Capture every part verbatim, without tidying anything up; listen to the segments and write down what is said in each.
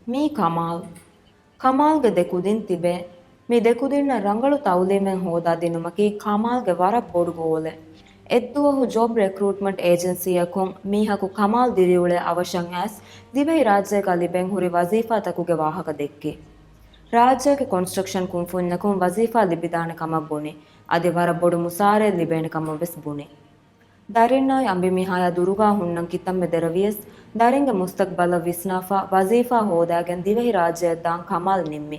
މީ ކަމާލް. ކަމާލްގެ ދެ ކުދިން ތިބޭ. މި ދެ ކުދިންނަށް ރަނގަޅު ތައުލީމެއް ހޯދާ ދިނުމަކީ ކަމާލްގެ ވަރަށް ބޮޑު ގޯލެއް. އެއްދުވަހު ޖޮބް ރެކްރޫޓްމަންޓް އޭޖެންސީއަކުން މީހަކު ކަމާލް ދިރިއުޅޭ އަވަށަށް އައިސް ދިވެހި ރާއްޖޭގަ ލިބެން ހުރި ވަޒީފާތަކުގެ ވާހަކަ ދެއްކި. ރާއްޖޭގެ ކޮންސްޓްރަކްޝަން ކުންފުންޏަކުން ވަޒީފާ ލިބިދާނެ ކަމަށް ބުނި. އަދި ވަރަށް ބޮޑު މުސާރައެއް ލިބޭނެ ކަމަށް ވެސް ބުނި. ދަރިންނާއި އަނބިމީހާޔާ ދުރުގާ ހުންނަން ކިތަންމެ ދެރަވިޔަސް، ދަރިންގެ މުސްތަގްބަލަށް ވިސްނާފަ، ވަޒީފާ ހޯދާގެން ދިވެހިރާއްޖެއަށް ދާން ކަމާލް ނިންމި.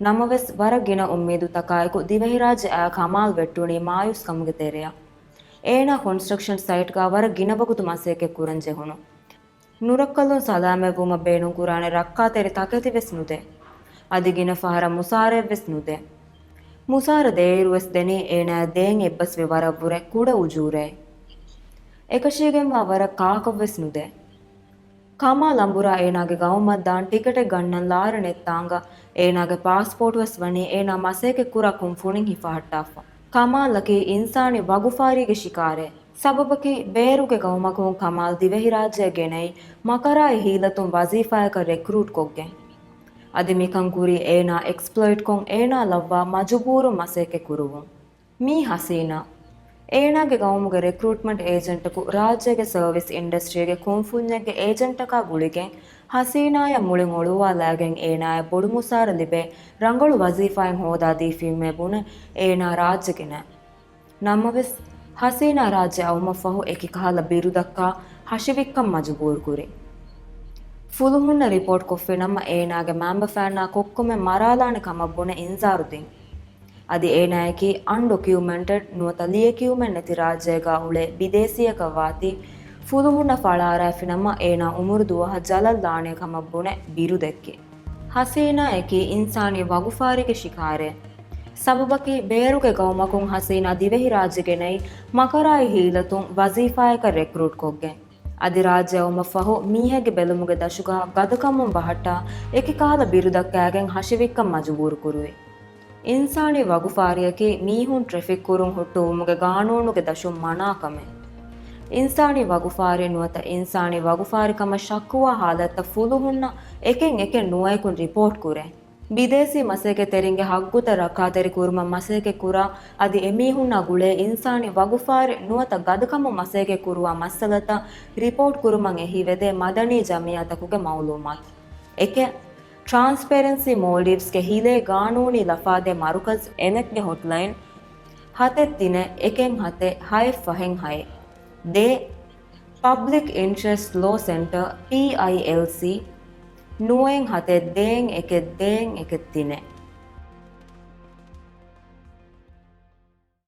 ނަމަވެސް، ވަރަށް ގިނަ އުއްމީދުތަކާއެކު ދިވެހިރާއްޖެއާ ކަމާލް ވެއްޓުނީ މާޔޫސްކަމުގެ ތެރެއަށް. އޭނާ ކޮންސްޓްރަކްޝަން ސައިޓްގަ ވަރަށް ގިނަ ވަގުތު މަސައްކަތް ކުރަން ޖެހުނު. ނުރައްކަލުން ސަލާމަތްވުމަށް ބޭނުންކުރާނެ ރައްކާތެރި ތަކެތިވެސް ނުދޭ. އަދި ގިނަ ފަހަރަށް މުސާރައެއްވެސް ނުދޭ. މުސާރަ ދޭއިރުވެސް ދެނީ އޭނާއަށް ދޭން އެއްބަސްވި ވަރަށްވުރެ ކުޑަ އުޖޫރައެއް. އެކަށީގެންވާ ވަރަށް ކާކަށްވެސް ނުދޭ. ކަމާލް އަނބުރާ އޭނާގެ ގައުމަށް ދާން ޓިކެޓެއް ގަންނަން ލާރި ނެތްތާނގަ އޭނާގެ ޕާސްޕޯޓްވެސް ވަނީ އޭނާ މަސައްކަތް ކުރާ ކުންފުނިން ހިފަހައްޓާފަ. ކަމާލްއަކީ އިންސާނީ ވަގުފާރީގެ ޝިކާރައެއް. ސަބަބަކީ ބޭރުގެ ގައުމަކުން ކަމާލް ދިވެހިރާއްޖެއަށް ގެނައީ މަކަރާއި ހީލަތުން ވަޒީފާޔަކަށް ރެކްރޫޓްކޮށްގެން. އަދި މިކަން ކުރީ އޭނާ އެކްސްޕްލޮއިޓްކޮށް އޭނާ ލައްވާ މަޖުބޫރުން މަސައްކަތް ކުރުވުން. މީ ހަސީނާ. އޭނާގެ ގައުމުގެ ރެކްރޫޓްމަންޓް އޭޖެންޓަކު ރާއްޖޭގެ ސަރވިސް އިންޑަސްޓްރީގެ ކުންފުންޏެއްގެ އޭޖެންޓަކާ ގުޅިގެން ހަސީނާޔަށް މުޅިން އޮޅުވާލާގެން އޭނާޔަށް ބޮޑު މުސާރަ ލިބޭ ރަނގަޅު ވަޒީފާއެއް ހޯދާ ދީފީމޭ ބުނެ އޭނާ ރާއްޖެ ގެނައި. ނަމަވެސް، ހަސީނާ ރާއްޖެ އައުމަށްފަހު އެކި ކަހަލަ ބިރު ދައްކާ ހަށިވިއްކަން މަޖުބޫރުކުރި. ފުލުހުންނަށް ރިޕޯޓް ކޮށްފިނަމަ އޭނާގެ މައިންބަފައިންނާ ކޮއްކޮމެ މަރާލާނެ ކަމަށް ބުނެ އިންޒާރު ދިން. އަދި އޭނާއަކީ އަންޑޮކިއުމެންޓެޑް ނުވަތަ ލިޔެކިޔުމެއް ނެތި ރާއްޖޭގަ އުޅޭ ބިދޭސީއަކަށް ވާތީ، ފުލުހުންނަށް ފަޅާރާފިނަމަ އޭނާ އުމުރު ދުވަހަށް ޖަލަށް ލާނޭ ކަމަށް ބުނެ ބިރު ދެއްކި. ހަސީނާއަކީ އިންސާނީ ވަގުފާރީގެ ޝިކާރައެއް. ސަބަބަކީ ބޭރުގެ ގައުމަކުން ހަސީނާ ދިވެހިރާއްޖެ ގެނައީ މަކަރާއި ހީލަތުން ވަޒީފާޔަކަށް ރެކްރޫޓްކޮށްގެން. އަދި ރާއްޖެ އައުމަށްފަހު މީހެއްގެ ބެލުމުގެ ދަށުގަ ގަދަކަމުން ބަހައްޓާ އެކި ކަހަލަ ބިރު ދައްކާގެން ހަށިވިއްކަން މަޖުބޫރު ކުރުވި. އިންސާނީ ވަގުފާރިއަކީ މީހުން ޓްރެފިކް ކުރުން ހުއްޓުވުމުގެ ގާނޫނުގެ ދަށުން މަނާކަމެއް. އިންސާނީ ވަގުފާރި ނުވަތަ އިންސާނީ ވަގުފާރިކަމަށް ޝައްކުވާ ހާލަތްތައް ފުލުހުންނަށް އެކެއް އެކެއް ނުވައަކުން ރިޕޯޓް ކުރޭ. ބިދޭސީ މަސައްކަތްތެރިންގެ ހައްގުތައް ރައްކާތެރި ކުރުމަށް މަސައްކަތް ކުރާ އަދި އެމީހުންނާ ގުޅޭ އިންސާނީ ވަގުފާރި ނުވަތަ ގަދަކަމުން މަސައްކަތް ކުރުވާ މައްސަލަތައް ރިޕޯޓް ކުރުމަށް އެހީވެދޭ މަދަނީ ޖަމިއްޔާތަކުގެ މައުލޫމާތު. އެކެއް، ޓްރާންސްޕޭރެންސީ މޯލްޑިވްސްގެ ހިލޭ ގާނޫނީ ލަފާދޭ މަރުކަޒު އެނެއްގެ ހޮޓްލައިން، ހަތެއް ތިނެއް އެކެއް ހަތެއް ހައެއް ފަހެއް ހައެއް. ދޭއް، ޕަބްލިކް އިންޓްރެސްޓް ލޯ ސެންޓަރ، ޕީއައިއެލްސީ، ނުވައެއް ހަތެއް ދޭއް އެކެއް ދޭއް އެކެއް ތިނެއް.